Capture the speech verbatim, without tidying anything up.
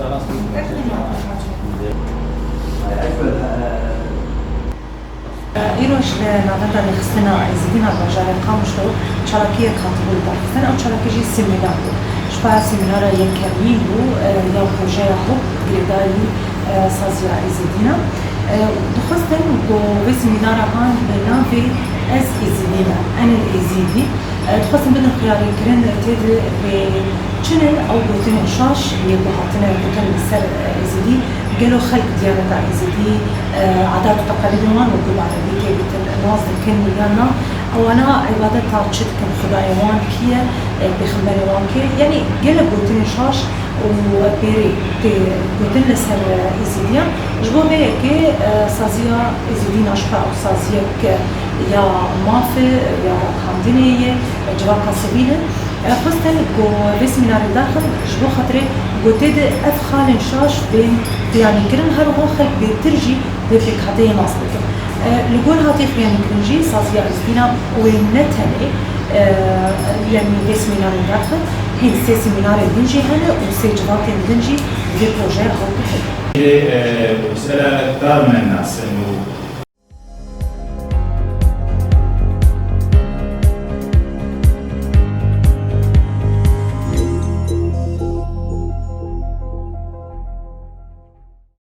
Îroj li navenda rêxistina Êzidî na bajarê Qamişlo çalakiyek hatibû lidarxistin. Ew çalakî jî semînar bû. Ji xwe semînara yekemîn bû, e, ya projeya Hop girêdayî, e, saziya Êzidî ne. E, dixwestin ku vê semînara han bi navê Ez Êzidî me, Enê Êzidî, e, dixwestin bidin xiyarîkirin tê de bê çi ne ew gotinên şaş yê ku hatine gotin li ser, e, Êzidî, gelo xelk diyaneta Êzidî, e, adat û teqelidên wan wekî bi erebî tê gotin nas dikin yan na, ewana îbadeta çi dikin, xwedayê wan kî ye, e, pêxemberê wan kê, yanî gelek gotinên şaş û pêrê tê gotin li ser, e, Êzidiyan. Ji bo vê yekê, e, saziya Êzidî naşixe ew saziyek ya mafê, ya ragihandinê ye, civaka sivîl e. E, xwestin ku vê semînarê daxin ji bo xatirê ku tê de ev xalên şaş bên xuyanîkirin, her wiha xelk bêtir jî vê pêkhateyê nas bikin. E, li gor hatî xuyanîkirin jî saziya Êzidî ne wê ne tenê, e, yanî vê semînarê daxin, hîn sê semînarên din jî hene û sê civatên din jî vê projeya Hop hene. Ê, e, mesela dar me nasin û